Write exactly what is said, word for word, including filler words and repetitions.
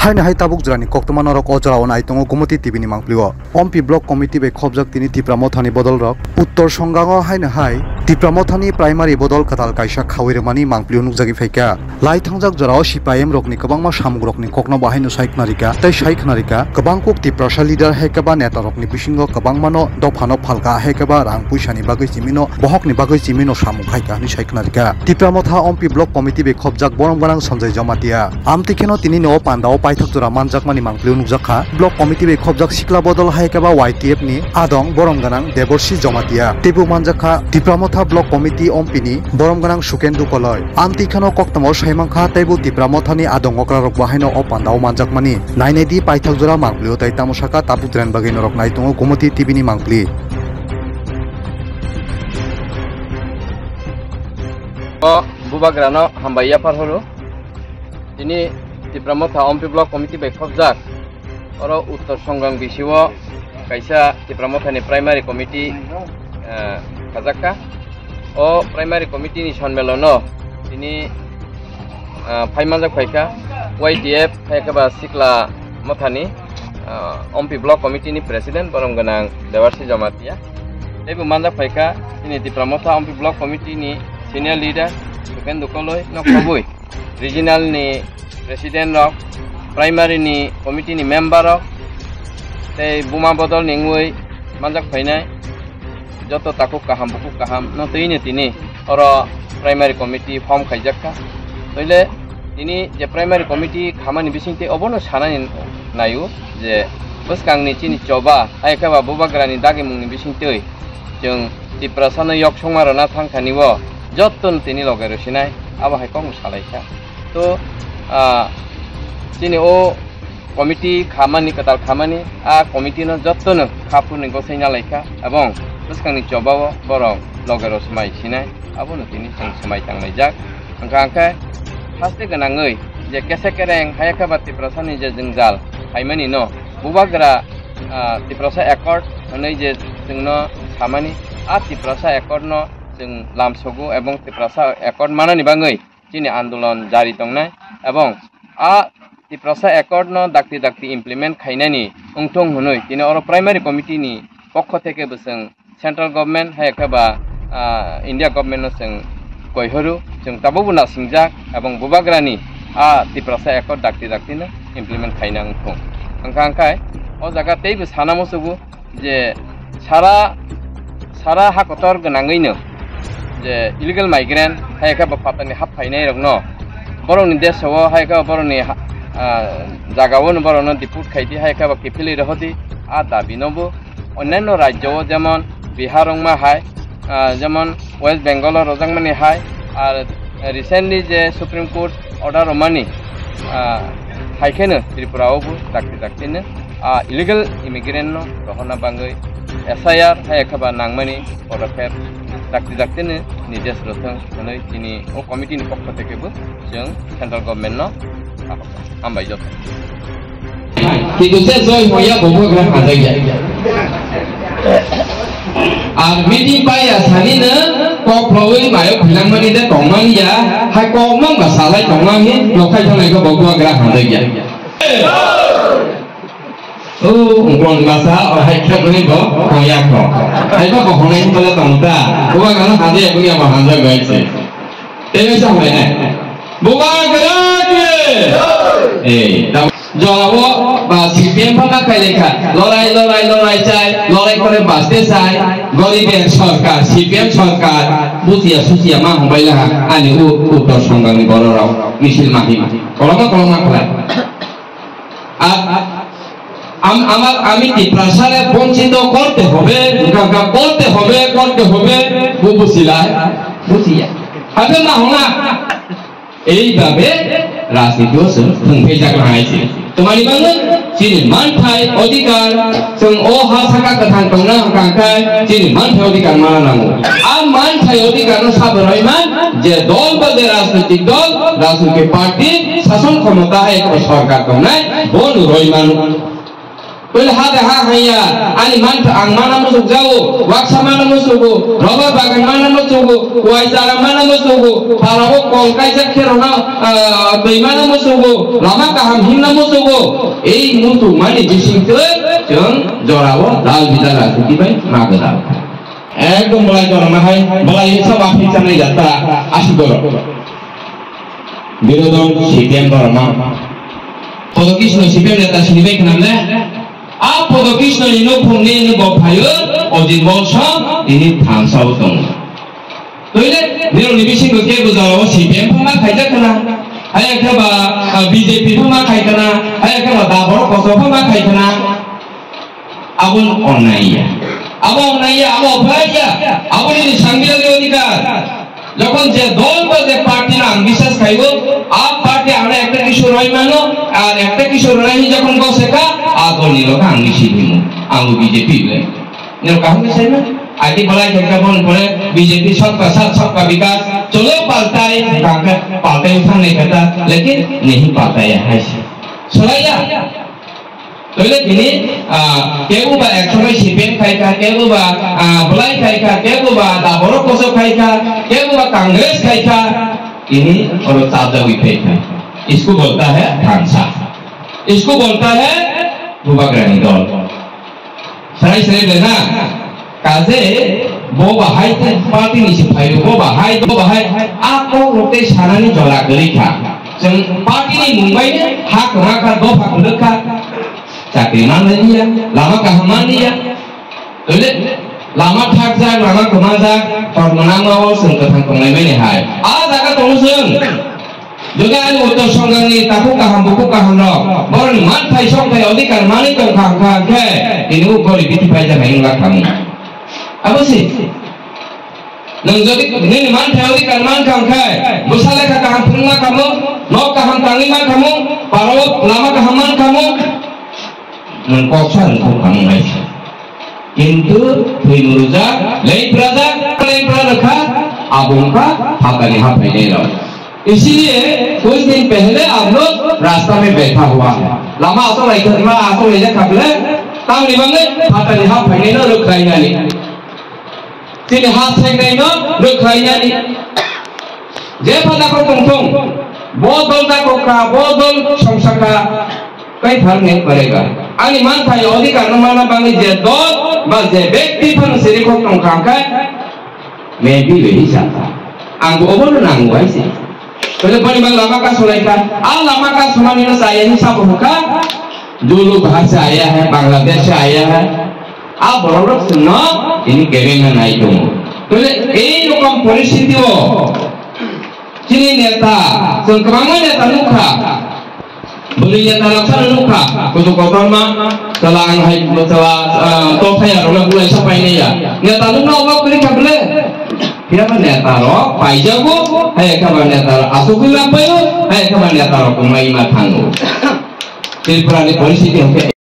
Haino hai tabuk jora ni koktwma norok o jora o nai tongo Gumoti T V ni mangpli o. Ompi Block Committee bai khobjak tini Tipra Motha ni bodol rok. Uttor Songango haino hai Tipra Motha ni primary bodol kwtal kaisa khaui rwmani mangpli o nukjagwi phaikha. Lai thangjak jora o C P I M rok ni kwbangma samung rok ni kokno bo haino sai khna rikha tei sai khna rikha. Kwbang kuk Tiprasa leader hai khe ba neta rok ni bisingo kwbangma no dopha no phalka hai khe ba rang puisa ni bagwi chimino bohok ni bagwi chimino samung khaikha hinwi sai khna rikha. Tipra Motha Ompi Block Committee bai khobjak borom gwnang Sanjay Jamatia. Amtwi kheno tini ni o panda o paithak jora manjakmani mangpli o nukjakha. Block committee bai khobjak sikla bodol hai khe ba Y T F ni adong borom gwnang Deborsi Jamatia. Teibo manjakha Tipra Motha Block Committee Ompi ni borom gwnang Sukendu Koloi. Amtwi kheno koktwma o sai mankha teibo Tipra Motha ni adong okra rok bo haino o panda o manjakmani. Nainai di paithak jora mangpli o tai tamo saka tabuk tren bagwi norok nai tongo Gumoti T V ni mangpli. O bubagrano hambai yaphar horo. Tini Tipra Motha Ompi Block Committee bai khobjak. Oro Uttor Songang bisio kaisa Tipra Motha ni primary committee, eh, khajakka. O primary committee ni sonmelono tini, eh, phai manjak phaikha Y T F hai khe ba Sikla Motha ni, eh, Ompi Block Committee ni president borom gwnang Dewarsi Jamatia. Teibo manjak phaikha tini Tipra Motha Ompi Block Committee ni senior leader Sukendu Koloi no khobwi regional ni president rok, primary ni committee ni member rok, tei buma bodol ni wngwi manjak phainai joto takhuk kaham bukhuk kaham no twi no tini oro primary committee form khaijak kha. Toile tini je primary committee khamani bising tei obono sanani naio je bwskang ni chini choba hai khe ba bubagra ni dagimung ni bising twi chwng Tiprasa no yok songma rwna thang thani o joto no tini loge rw sinai abo hai kok no salai kha. To, ah, chini o committee khamani, kwtal khamani, a committee no joto no kha phuruni gosai na lai kha, ebong bwskang ni choba o borok loge rw swmai sinai, abo no tini chwng swmai tang lai jak. Hwnkha hwnkhe haste gwnangwi je kesa kereng hai khe ba Tiprasa ni je jwngjal phaimani no bubagra, ah, Tiprasa Accord hwnwi je chwngno samani, a Tiprasa Accord no chwng lamsogo ebong Tiprasa Accord manani bagwi chini andolon jari tongnai ebong a Tiprasa Accord no dakti dakti implement khainani wngthung hwnwi tini oro primary committee ni pokho theke bo chwng central government hai khe ba, ah, India government no chwng koihoru chwng tabukbo nasingjak ebong bubagrani a Tiprasa Accord dakti dakti no implement khaina wngthung. Hwnkha hwnkhe o jaga teibo sana muchugo je sara, sara ha kotor gwnangwi no je illegal migrant hai khe ba patani hap phainai rok no borok ni desh o hai khe borok ni ha-, ah, jaga o no borok no deport khai di hai khe ba kiphilwi rohor di a dabi no bo onnanno rajyo o jemon Bihar wngma hai, ah, jemon West Bengal o rwjakmani hai, ar recently je Supreme Court order rwmani, ah, hai kheno Tripura o bo dakti dakti no, ah, illegal immigrant no rohorna bagwi S I R hai khe ba nangmani podokhep dakti dakti no nirdesh rwthwng hwnwi tini o committee ni pokho theke bo chwng central government no hambai joto. Kintu se joi hoya bobo gra hajai ya. Ar meeting pai ya sani na kok phloi mayo philangmani de tongmani ya, hai kok mang ba salai tongmani nokhai thangnai ko bobo gra hajai ya. O, ungkon basa, o hai khe bini bo, kongya ko. Hai ba bo honai bole tongta. Bubagra no hande ya, buya bo hande bai se. Tebe sa hoi ne. Bubagra ke. Eh, ta jawabo ba C P M pha ma khai lekha. Lorai, lorai, lorai chai, lorai kore baste sai. Goriber sorkar, C P M sorkar. Butia sutia ma hongbai laha. Ani u, Uttor Songang ni borok rok. Misil ma hima. Koloma, koloma khlai. আর আম-, আমার, আমি তিপ্রাসারে বঞ্চিত করতে হবে, গা-, গা-, করতে হবে, করতে হবে, বু-, বুঝিলা? বুঝিয়া। হবে না, হো না? এইভাবে রাজনীতিও শুরু, হুম, এই জায়গা হারাইছে। তোমার ইমান, চিনি মান থাই, অধিকার, Chwng o ha saka kwthang tongna hwnkha khe chini manthai odhikar mana nango. A manthai odhikar no sabo roiman je dol ba je rajnoitik dol, rajnoitik party, sason khomota hai eko sorkar tongnai, bono roiman. Tole ha de ha haiya, ani mantha ang mana musugo, waksa mana musugo, rubber bagan mana musugo, wai chara mana musugo, parao kol kaijak khe rona, ah, twi mana musugo, lama kaham himna musugo. Ei musu mani bising twi chwng jorao dal bidal rajniti bai ma gwdal. Ekdom bolai jorma hai, bolai sab aphi chanai jata, asi borok. Birodon C P M borok ma. Kodo Krishna C P M neta sini bai khna le? A Podo Krishna ni nukhung ni nubo phaio, Ojit Bongso, ini thansa o tongo. Toile, nirok ni bisingo kebo jorao C P M pha ma khaijak khna, haya khe ba, ah, B J P pha ma khai khna, haya khe ba Dabor Koso pha ma khai khna. Abo onnai ya. Abo onnai ya, abo opharai ya. Abo nini sangbidhanni odhikar. Jokhon je dol ba je party no ang biswas khaibo, a party ano ekta kisu roi mano, ar ekta kisu roi hi jokhon bose kha, a dol ni loge ang bisi himo. Ang B J P le. Nirok kaham khe sai mano? Agi balai khe khe bon pore B J P sabka saath sabka vikas, cholo paltai, kangkhe paltai thang nai kata, lekin nahi paltai ya hai se. Salai ya. Toile tini, ah, kebo ba ekso bai C P M khai kha, kebo ba, ah, bolai khai kha, kebo ba Dabor Koso khai kha, kebo ba Congress khai kha, tini oro chajagwi phai kha. Isko bolta hai thansa. Isko bolta hai bubagrani dol. Sarai sarai bena. Kaje bo bahai te party ni se phaio, bo bahai, bo bahai a kok rok tei sanani jora kwrwi kha. Chwng party ni mung bai ha kwma kha, dopha kwrwk kha. Chakri man lai liya, lama kaham man liya. Toile lama thakjak, lama kwmajak, hor mwnangma o chwng kwthang tonglai mani hai. A jaga tongo chwng. Jodi ani uttor songgangni takhuk kaham bukhuk kaham rok borokni manthai songthai odhikar manwi tongkha wngkha hwnkhe tini o gori bithi paijak hai wngla khamu. Abo se. Nwng jodi nini manthai odhikar mankha wngkhe bwsa lekha kaham phwrwngma khamu, nok kaham tangwi mankhamu, parao lama kaham mankhamu. Nwng kok sa nwng kok hamung hai se. Kintu thwi mwrwkjak, leng phrajak, leng phra rwkha, abo wngkha phatani ha phainai rok. Isiliye kuch din pehle aap log rasta mein baitha hua hai. Lama asok lai kha, ma asok lai kha ble, tamni bangwi phatani ha phainai no rwkhlainani. Chini ha seknai no rwkhlainani. Je pha dakho tongthung, bo dol dakho kha, bo dol songsa kha, kai phar nge parega. Ani manthai odhikar no mana bangwi je dol ba je bekti phano siri khok tong kha khai, maybe be hi sa kha. Ang bo obo no nango hai se. Tole bani bang lama ka solai kha, a lama ka somani no saya ni sabo kha, dulu bahasa aya hai, Bangladesh aya hai. A borok rok chwngno tini kebengna nai tongo. Tole ei rokom poristhiti o chini neta, chwng kwbangma neta nukha. Bwrwi neta rok phano nukha. Kuchuk kotorma, chwla ang hai, chwla, ah, tok thaya rokno bulai sa painai ya. Neta nukna obo kwrwi kha bwle? Phiya ba neta rok paijago, hai khe ba neta rok asugwi ma paio, hai khe ba neta rok kwmai ma thango. Tripura ni poristhiti hwnkhe